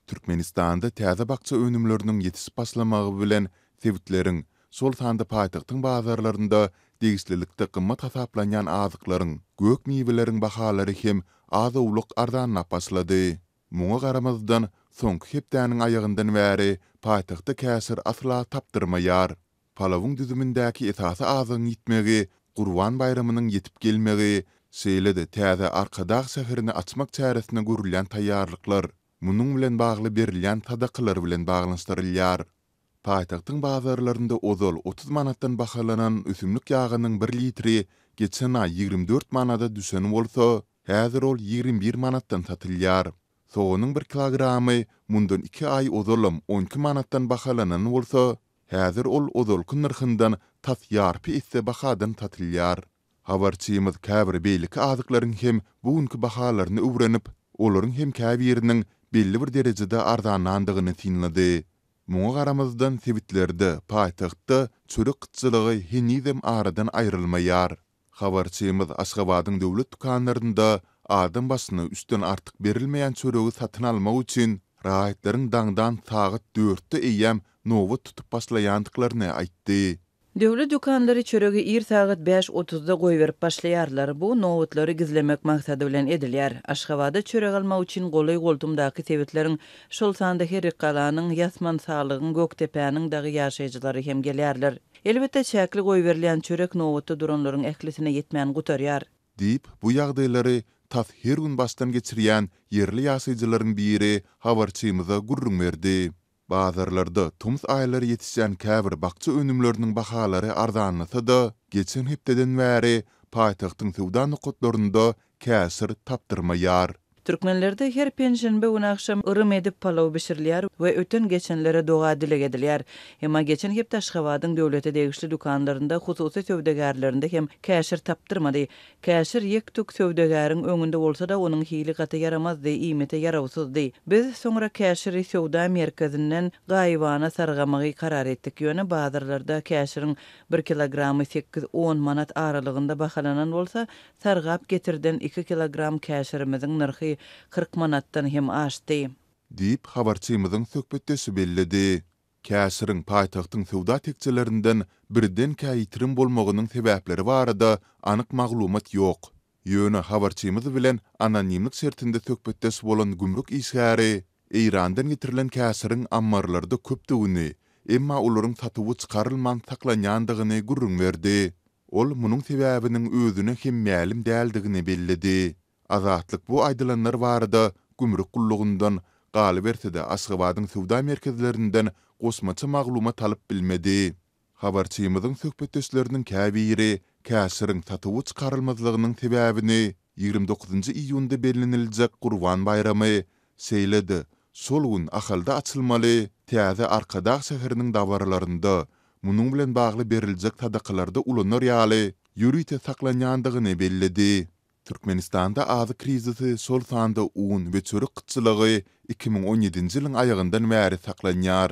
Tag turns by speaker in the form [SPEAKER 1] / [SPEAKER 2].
[SPEAKER 1] Türkmenistanda täze bakja önümleriniň ýetişip başlamagy bilen, sebitleriň, şol sanda paýtagtyň bazarlarynda degişlilikde gymmat hasaplanýan azyklaryň, gök-miweleriň bahalary hem az-owlak arzanlap başlady. Muňa garamazdan, soňky hepdäniň aýagyndan bäri paýtagtda käşir asla tapdyrmaýar. Palawyň düzümindäki esasy azygyň ýitmegi Gurban baýramynyň ýetip gelmegi, şeýle-de täze Arkadag şäherini açmak çäresine görülýän taýýarlyklar, munuň bilen bagly berilýän sadakalar bilen baglanyşdyrylýar. Paýtagtyň bazarlarynda ozal 30 manatdan bahalanan ösümlik ýagynyň bir litri geçen aý 24 manada düşen bolsa, häzir ol 21 manatdan satylýar. Soganyň bir kilogramy mundan iki aý ozalam 12 manatdan bahalanan bolsa, häzir ol ozalky nyrhyndan tas ýarpy esse bahadan satylýar. Habarçymyz käbir beýleki azyklaryň hem bu günki bahalaryny öwrenip, olaryň hem käbiriniň belli bir derejede arzanlandygyny synlady. Muňa garamazdan, sebitlerde, paýtagtda çörek gytçylygy henizem aradan aýrylmaýar. Habarçymyz Aşgabadyň döwlet dükanlarynda adam başyna üçden artyk berilmeýän çöregi satyn almak üçin raýatlaryň daňdan sagat dörtde eýýäm nobat tutup başlaýandyklaryny aýtdy.
[SPEAKER 2] Döwlet dükanlary çöregi ir sagat bäş otuzda goýberip başlaýarlar. Bu nobatlary gizlemek maksady bilen edilýär. Aşgabada çörek almak üçin golaý-goltumdaky sebitleriň, şol sanda Herrikgalanyň, Ýasmansalygyň, Gökdepäniň dagy ýaşaýjylary hem gelýärler. Elbetde, çäkli goýberilýän çörek nobatda duranlaryň ählisine ýetmän gutarýar.
[SPEAKER 1] Diýip, bu ýagdaýlary tas her gün başdan geçirýän ýerli ýaşaýjylaryň biri habarçymyza gürrüň berdi. Bazarlarda tomus aýlary ýetişýän käbir bakja önümleriniň bahalary arzanlasa-da, geçen hepdeden bäri paýtagtyň söwda nokatlarynda käşir tapdyrmaýar.
[SPEAKER 2] Türkmenlerde her penşenbe güni agşam yrym edip palaw bişirilýär we öten-geçenlere doga-dileg edilýär. Emma geçen hepde Aşgabadyň döwlete degişli dükanlarynda, hususy söwdagärlerinde hem käşir tapdyrmady. Käşir ýek-tük söwdagäriň öňünde bolsa-da, onuň hili gaty ýaramazdy, iýmite ýarawsyzdy. Biz soňra käşiri söwda merkezinden gaýybana sargamagy karar etdik. Ýöne bazarlarda käşiriň bir kilogramy sekiz-on manat aralygynda bahalanan bolsa, Sargap getirden iki kilogram käşirimiziň nyrhy 40 manatdan hem aşdy.
[SPEAKER 1] Diýip, habarçymyzyň söhbetdeşi belledi. Käşiriň paýtagtyň söwda tekjelerinden birdenkä ýitirim bolmagynyň sebäpleri barada anyk maglumat ýok. Ýöne habarçymyz bilen anonimlik şertinde söhbetdeş bolan gümrük işgäri Eýrandan getirilen käşiriň ammarlarda köpdügini, emma olaryň satuwa çykarylman saklanýandygyny gürrüň berdi. Ol munuň sebäbiniň özüne hem mälim däldigini belledi. Azatlyk bu aýdylanlar barada gümrük gullugyndan, galyberse-de Aşgabadyň söwda merkezlerinden goşmaça maglumat alyp bilmedi. Habarçymyzyň söhbetdeşleriniň käbiri käşiriň satuwa çykarylmazlygynyň sebäbini 29 njy iýunda belleniljek Gurban baýramy, şeýle-de şol gün Ahalda açylmaly täze Arkadag şäheriniň dabaralarynda, munuň bilen bagly beriljek sadakalarda ulanar ýaly ýörite saklanýandygyny belledi. Türkmenistanda azyk krizisi, şol sanda un we çörek gytçylygy 2017-nji ýylyň aýagyndan bäri saklanýar.